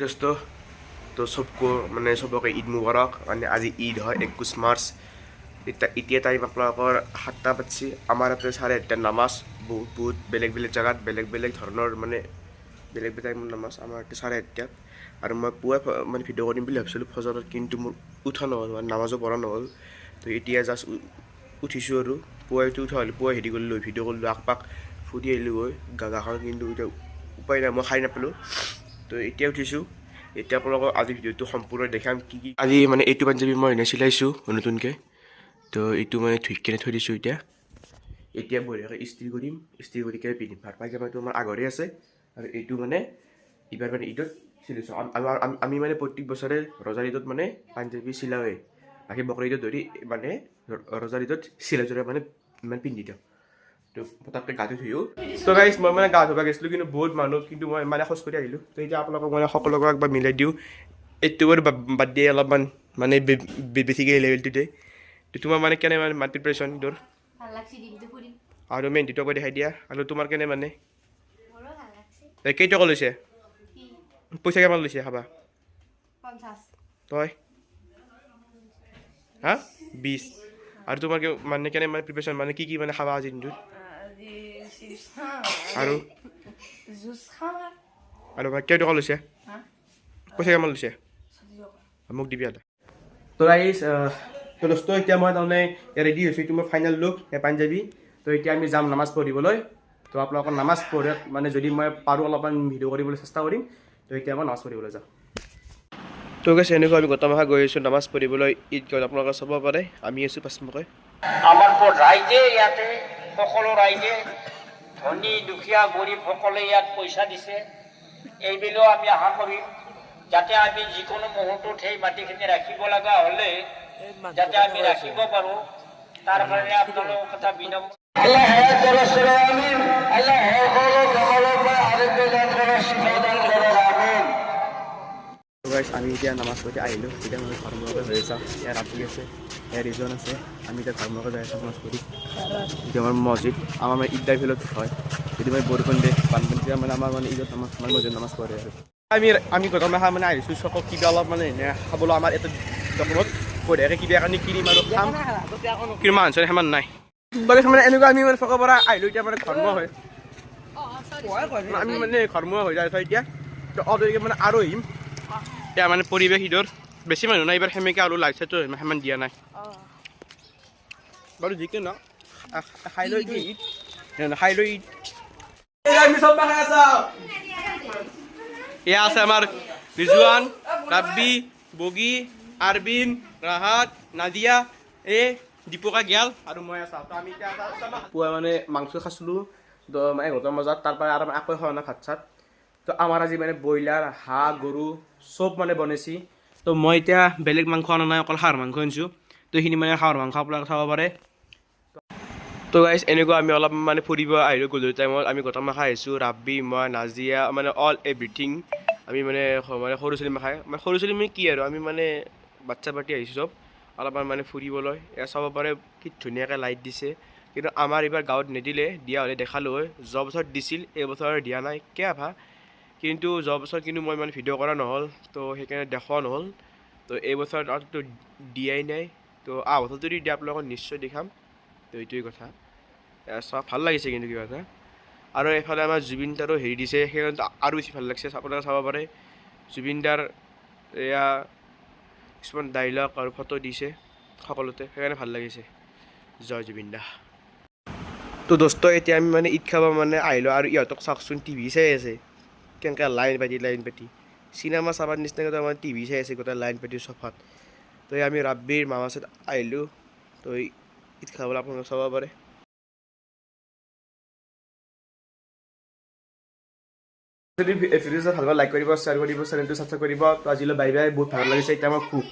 দোস্ত, তো सबको মানে চবকে ঈদ মুবাৰক। মানে আজি ঈদ হয়, 21 মাৰ্চ। এতিয়া টাইম আপোনালোকৰ 7টা বাজছি। আমাৰ ইয়াতে 8:30ৰ নামাজ। বহুত বহুত বেলেগ বেলেগ জেগাত বেলেগ বেলেগ ধৰণৰ, মানে বেলেগ বেলেগ টাইমৰ নামাজ। আমাৰ ইয়াতে 8:30টাত। আৰু মই পুৱাই মানে ভিডিঅ' কৰিম বুলি ভাবিছিলোঁ ফজৰত, কিন্তু মোৰ উঠা নহ'ল, মানে নামাজো পঢ়া নহ'ল। তো এতিয়া জাষ্ট উঠিছোঁ। আৰু পুৱাইটো উঠা হ'লে পুৱাই হেৰি কৰিলোঁ, ভিডিঅ' কৰিলোঁ, আগপাক ফুৰি আহিলোঁ গৈ গাগাখন, কিন্তু এতিয়া উপায় নাই, মই খাই নাপালোঁ। তো এতিয়া উঠিছোঁ। এতিয়া আপোনালোকক আজি ভিডিঅ'টো সম্পূৰ্ণ দেখাম কি কি। আজি মানে এইটো পাঞ্জাবী মই এনেই চিলাইছোঁ নতুনকৈ। তো এইটো মানে ধুই কেনে থৈ দিছোঁ। এতিয়া এতিয়া বঢ়িয়াকৈ ইস্ত্ৰি কৰিম, ইস্ত্ৰি কৰি কেনে পিন্ধিম। আৰু পাইজামাটো আমাৰ আগৰে আছে আৰু এইটো মানে এইবাৰ মানে ঈদত চিলাইছোঁ। আমি মানে প্ৰত্যেক বছৰে ৰজাৰ ঈদত মানে পাঞ্জাবী চিলাওঁৱেই। বাকী বকৰি ঈদত ধৰি মানে ৰজাৰ ঈদত চিলাই যোৰা মানে মানে পিন্ধি দিওঁ। তো পটককৈ গাটো ধুইও। তো গাইছ, মই মানে গা ধুব গৈছিলোঁ, কিন্তু বহুত মানুহ, কিন্তু মই মানে খোজ কৰি আহিলোঁ। তো এতিয়া আপোনালোকক মানে সকলোকে একবাৰ মিলাই দিওঁ। এইটো বাৰু বাদ দিয়ে, অলপমান মানে বেছিকৈ লেভেলটো দিয়ে। তো তোমাৰ মানে কেনে মানে প্ৰিপাৰেশ্যন তোৰ? ভাল লাগছে দিনটো ফুৰি। আৰু মেহেন্দিটো আকৌ দেখাই দিয়া। আৰু তোমাৰ কেনে মানে? মোৰো ভাল লাগছে। এই কেইটকা লৈছে? কি? পইচা কিমান লৈছে খাবা? 50। তই হা 20। আৰু তোমাৰ মানে কেনে মানে প্ৰিপাৰেশ্যন, মানে কি কি মানে খাবা আজি দিনটোত? আজি চিপছ খাম। আৰু? জুচ খাম। আৰু মানে কেইটকা লৈছে? হা? পইচা কিমান লৈছে? 60 টকা। মোক দিবি এটা। তো গাইছ, তো দোস্ত, এতিয়া মই তাৰমানে ৰেডি হৈছোঁ। এইটো মোৰ ফাইনেল লুক পাঞ্জাবী। তো এতিয়া আমি যাম নামাজ পঢ়িবলৈ। তো আপোনালোকৰ নামাজ পঢ়ে মানে যদি মই পাৰোঁ অলপমান ভিডিঅ' কৰিবলৈ চেষ্টা কৰিম। তো এতিয়া মই নামাজ পঢ়িবলৈ যাম। তো গাইছ, এনেকুৱা আমি গোটা মাহা গৈ আছোঁ নামাজ পঢ়িবলৈ ঈদগাহত। আপোনালোকে চাব পাৰে, আমি আছোঁ পাঁচমুখে। আমাৰ ৰাইজে ইয়াতে সকলো ৰাইজে, ধনী দুখীয়া গৰীব সকলে ইয়াত পইচা দিছে। এইবুলিও আমি আশা কৰিম যাতে আমি যিকোনো মুহূৰ্তত সেই মাটিখিনি ৰাখিব লগা হ'লে যাতে আমি ৰাখিব পাৰোঁ, তাৰ কাৰণে আপোনালোকক এটা বিনম্ৰ আল্লাহ হায়াত দৰাজ কৰো, আমিন। আল্লাহ সকলো বেমাৰৰ পৰা আৰোগ্য দান কৰো, শিফা দান কৰো, আমিন। গাইছ, আমি এতিয়া নামাজ পঢ়ি আহিলোঁ। এতিয়া মই ঘৰমুখে হৈ আছা। ইয়াত ৰাতি আছে, ইয়াত ৰিজন আছে। আমি এতিয়া ঘৰমুখে যাই আছোঁ নামাজ পঢ়ি। এতিয়া আমাৰ মছজিদ, আমাৰ মানে ঈদগাহ ফিল্ডত হয়। যদি মানে বৰষুণ দিয়ে, বানপানী, তেতিয়া মানে আমাৰ মানে ঈদত নামাজ মানে মছজিদত নামাজ পঢ়ে। আৰু আমি গতমাহা মানে আহিছোঁ চকত কিবা অলপ মানে এনে খাবলৈ। আমাৰ এটা দোকানত বঢ়িয়াকৈ কিবা কানি কিনিম আৰু খাম, কিন্তু মানুহ চানুহ সিমান নাই। বাকী মানে এনেকুৱা আমি মানে চকৰ পৰা আহিলোঁ। এতিয়া মানে ঘৰমুৱা হয়, আমি মানে ঘৰমুৱা হৈ যায় আছোঁ এতিয়া। তো অলপ দেৰিকৈ মানে আৰু আহিম। এতিয়া মানে পৰিৱেশ ঈদৰ বেছি মানুহ নাই এইবাৰ, সেমেকা আৰু লাইট চাইটো সিমান দিয়া নাই বাৰু। যি কি নহওক, খাই লৈ ঈদ, খাই লৈ ঈদ। আমি চব খাই আছা। এয়া আছে আমাৰ ৰিজৱান, ৰাব্বি, বগী, আৰবিন, ৰাহাত, নাদিয়া, এই দীপকা গেল আৰু মই আছা। তো আমি এতিয়া পুৱা মানে মাংস খাইছিলোঁ 11টা বজাত। তাৰ পৰা আৰু আকৌ খোৱা নাই ভাত চাত। তো আমাৰ আজি মানে ব্ৰইলাৰ, হাঁহ, গৰু চব মানে বনাইছি। তো মই এতিয়া বেলেগ মাংস অনা নাই, অকল হাঁহৰ মাংস আনিছোঁ। তো এইখিনি মানে হাঁহৰ মাংস, আপোনালোকে চাব পাৰে। তো গাইছ, এনেকুৱা আমি অলপ মানে ফুৰিব আহিলোঁ। গধূলি টাইমত আমি গোটা মাখা আহিছোঁ, ৰাব্বি, মই, নাজিয়া, মানে অল এভৰিথিং। আমি মানে মানে সৰু ছোৱালী মাখাই, মানে সৰু ছোৱালী মানে কি আৰু, আমি মানে বাচ্ছা পাৰ্টি আহিছোঁ চব অলপমান মানে ফুৰিবলৈ। এয়া চাব পাৰে কি ধুনীয়াকৈ লাইট দিছে। কিন্তু আমাৰ এইবাৰ গাঁৱত নিদিলে, দিয়া হ'লে দেখালোঁ হয়। যোৱা বছৰ দিছিল, এইবছৰ দিয়া নাই কিয় ভা। কিন্তু যোৱা বছৰ কিন্তু মই মানে ভিডিঅ' কৰা নহ'ল, তো সেইকাৰণে দেখুওৱা নহ'ল। তো এইবছৰ তো দিয়াই নাই। তো অহা বছৰ যদি দিয়ে আপোনালোকক নিশ্চয় দেখাম। তো এইটোৱেই কথা। চব ভাল লাগিছে কিন্তু কিবা এটা। আৰু এইফালে আমাৰ জুবিন দাৰো হেৰি দিছে, সেইকাৰণে আৰু বেছি ভাল লাগিছে। আপোনালোকে চাব পাৰে, জুবিন দাৰ এয়া কিছুমান ডাইলগ আৰু ফটো দিছে সকলোতে, সেইকাৰণে ভাল লাগিছে। জয় জুবিন দা। তো দোস্ত, এতিয়া আমি মানে ঈদ খাব মানে আহিলোঁ আৰু ইহঁতক চাওকচোন, টিভি চাই আছে কেনেকৈ লাইন পাতি লাইন পাতি। চিনেমা চাবাৰ নিচিনাকৈ আমাৰ টিভি চাই আছে গোটেই লাইন পাতি চফাত। তো এই আমি ৰাব্বিৰ মামা ওচৰত আহিলোঁ। তো ঈদ খাবলৈ আপোনালোকে চাব পাৰে। যদি ভিডিঅ' ভাল পালে লাইক কৰিব, শ্বেয়াৰ কৰিব, চেনেলটো ছাবস্ক্ৰাইব কৰিব। তো আজিলৈ বাই বাই। বহুত ভাল লাগিছে। এতিয়া মই খুব